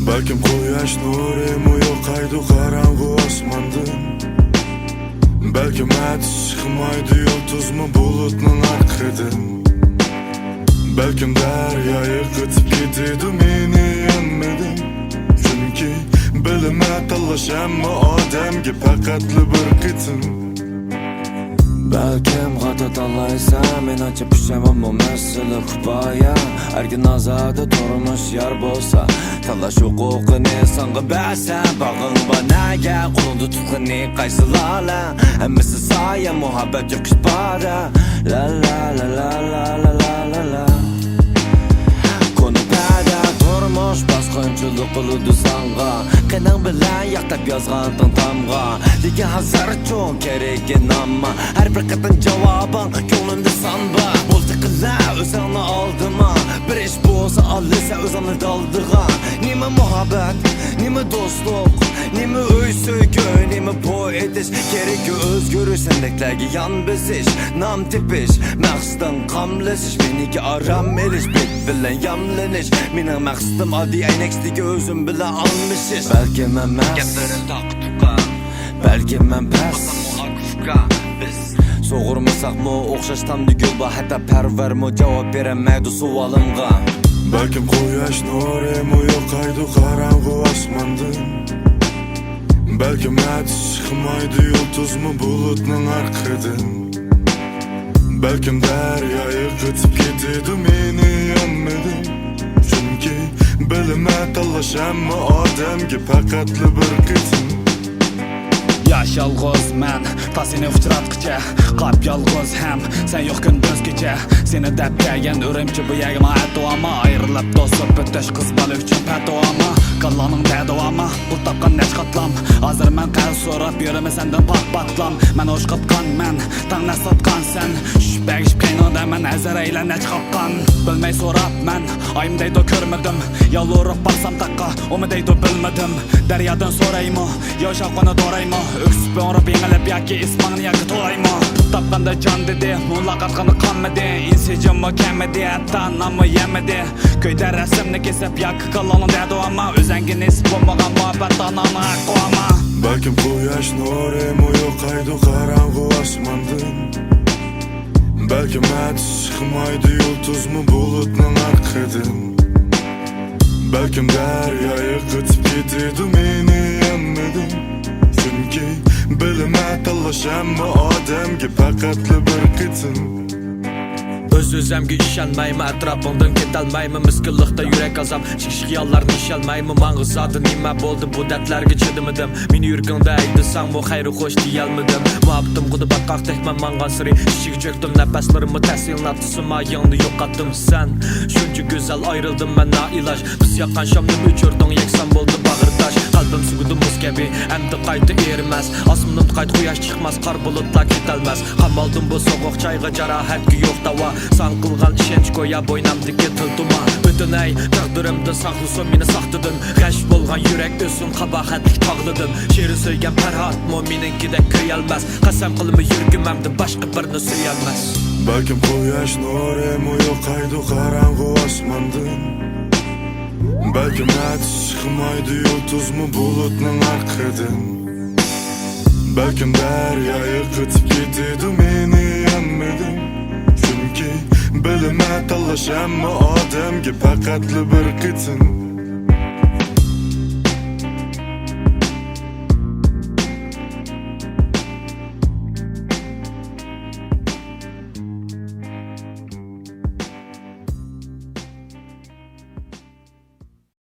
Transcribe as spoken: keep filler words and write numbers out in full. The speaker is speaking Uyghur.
بەلكىم قۇياش نۇرىمۇ يوقايدۇ قاراڭغۇ ئاسماندىن. بەلكىم ئەتىسى چىقمايدۇ يۇلتۇزمۇ بۇلۇتنىڭ ئارقىدىن. بەلكىم دەريا ئېقىتىپ كېتىدۇ مېنى يانمىدىڭ. چۈنكى بىلىمەن، تاللاش ھەممە ئادەمگە پەقەتلا بىر قېتىم. بەلكىم خاتا تاللايسەن، مېنىڭچە پۇشايمانمۇ مەسىلە كۇپايە. ئەركىن ئازادە تۇرمۇش يار بولسا، تاللاش ھوقۇقىنى ساڭا بەرسەم، باغىڭ بار نەگە؟ قولۇڭدا تۇتقىنى قايسى لالە؟ ھەممىسى سايە، مۇھەببەت يوق ئىپادە. لا لا لا لا لا لا لا لا. كونا پەدە تۇرمۇش باسقۇنچىلىق قىلىدۇ ساڭا. قېنىڭ بىلەن ياق دەپ يازغانتىڭ تامغا. لېكىن ھازىرچۇ كېرەك ئىنانما. ھەر بىر قېتىم جاۋابىڭ كۆڭلۈمدە سان بار. بولدى قىلە ئۆزۈڭنى ئالدىما. بىر ئىش بولسا ئالىسەن ئۆزۈڭنى دالدىغا. نېمە مۇھەببەت، نېمە دوستلۇق، نېمە ئۆي سۆيگۈ، نېمە بوي ئېتىش. كېرەككى ئۆزگىرىش، سەندەكلەرگە يان بېسىش، نام تېپىش، مەقسىتىڭ قاملىشىش، مېنىڭكى ئارام ئېلىش، بەت بىلەن ياملىنىش. مېنىڭ مەقسىتىم ئاددىي ئەينەكتىكى ئۆزۈم بىلەن ئالمىشىش. بەلكىم ئەمەس، گەپلىرىم تاقا-تۇقا. بەلكىم مەن پەس. ئاكا-ئۇكا بىز. سۇغۇرمىساقمۇ ئوخشاش تامدا گۈل بار، ھەتتا پەرۋەرمۇ جاۋاب بېرەلمەيدۇ سوئالىمغا. بەلكىم قۇياش نۇرىمۇ يوقايدۇ قاراڭغۇ ئاسماندىن. بەلكىم ئەتىسى چىقمايدۇ يۇلتۇزمۇ بۇلۇتنىڭ ئارقىدىن. بەلكىم دەريا ئېقىتىپ كېتىدۇ مېنى يانمىدىڭ. چۈنكى بىلىمەن، تاللاش ھەممە ئادەمگە پەقەتلا بىر قېتىم. ياش يالغۇز مەن، تا سېنى ئۇچراتقىچە. قاپ يالغۇز ھەم سەن يوق كۈندۈز كېچە. سېنى دەپ كەلگەن ئۈرۈمچى بۇ يەرگە ماڭا ئەتىۋالما. ئايرىلىپ دوست سۆھبەتداش قىز بالا ئۈچۈن پەتىۋالما. كاللاڭنىڭ دەردىۋالما، پۇل تاپقان نەچچە قاتلام. ھازىر مەن قەرز سوراپ يۈرىمەن سەندىن پات-پاتلام. مەن ئوشقاتقان مەن، تاڭ نەسلاتقان سەن. چۈشۈپ بەرگىش پەينىڭدە مەن ھەزەر ئەيلەن نەچچە قاپقان. بىلمەي سوراپ مەن، ئايمۇ دەيدۇ كۆرمىدىم. يالۋۇرۇپ بارسام تاغقا، ئۇمۇ دەيدۇ بىلمىدىم. دەريادىن سورايمۇ، ياۋشاق ئۇنى دورايمۇ؟ ئۆكسۈپ ھۆڭرەپ يېڭىلىپ ياكى ئىسمىڭنى ياكى تولايمۇ؟ پۇت تاپقاندا جان دېدى، مۇلاقات قىلغاندا قانمىدى. ئىنسىجاممۇ كەلمىدى، ھەتتا نانمۇ يەمىدى. كۆيدە رەسىمنى كېسىپ ياكى كاللاڭنىڭ دەردى ئەمما. ئۆزەڭگە نېسىپ بولمىغان مۇھەببەت ئاناڭنىڭ ھەققى ئەمما. بەلكىم قۇياش نۇرىمۇ يوقايدۇ قاراڭغۇ ئاسماندىن. بەلكىم ئەتىسى چىقمايدۇ يۇلتۇزمۇ بۇلۇتنىڭ ئارقىدىن. بەلكىم دەريا ئېقىتىپ كېتىدۇ مېنى يانمىدىڭ. چۈنكى بىلىمەن، تاللاش ھەممە ئادەمگە پەقەتلا بىر قېتىم. ئۆز-ئۆزۈمگە ئىشەنمەيمەن، ئەتراپىڭدىن كېتەلمەيمەن، مىسكىنلىقتا يۈرەك ئازاب، چىقىش خىياللارنى ئىشەلمەيمەن. ماڭا زادى نېمە بولدى، بۇ دەردلەرگە چىدىمىدىم. مېنى يۈرىكىڭدە ھەيدىسەڭمۇ خەيرى خوش دېيەلمىدىم. مۇھەببىتىمغا باتقاقتەك مەن ماڭغانسېرى ئىچىگە چۆكتۈم، نەپەسلىرىممۇ تەسلىمات تۇسىما يېڭىنى يوقاتتىم. سەن شۇنچە گۈزەل، ئايرىلدىم مەن نائىلاج. بىز ياققان شامنىمۇ ئۆچۈردۈڭ، يەكسان بولدى باغرى تاش. قەلبىم سۆكىدۇ مۇز كەبى، ئەمدى قايتا ئېرىمەس. ئاسمىنىمدا قايتا قۇياش چىقماس، قارا بۇلۇتلار كېتەلمەس. قامالدىم بۇ سوغۇق چايغا، جاراھەتكە يوق داۋا. ساڭا قىلغان ئىشەنچ گويا بوينۇمدىكى تىلتىما. پۈتۈن ئەي تەقدىرىمدىن ساقلىسۇن مېنى ساختىدىن. غەش بولغان يۈرەك ئۆسسۇن قاباھەتلىك تاغلىدىن. شېرىن سۆيگەن پەرھاتمۇ مېنىڭكىدەك كۆيەلمەس. قەسەم قىلىمەن يۈرىكىم ئەمدى باشقا بىرنى سۆيەلمەس. بەلكىم قۇياش نۇرىمۇ يوقايدۇ قاراڭغۇ ئاسماندىن. بەلكىم ئەتىسى چىقمايدۇ يۇلتۇزمۇ بۇلۇتنىڭ ئارقىدىن. بەلكىم دەريا ئېقىتىپ كېتىدۇ مېنى يانمىدىڭ. چۈنكى بىلىمەن، تاللاش ھەممە ئادەمگە پەقەتلا بىر قېتىم.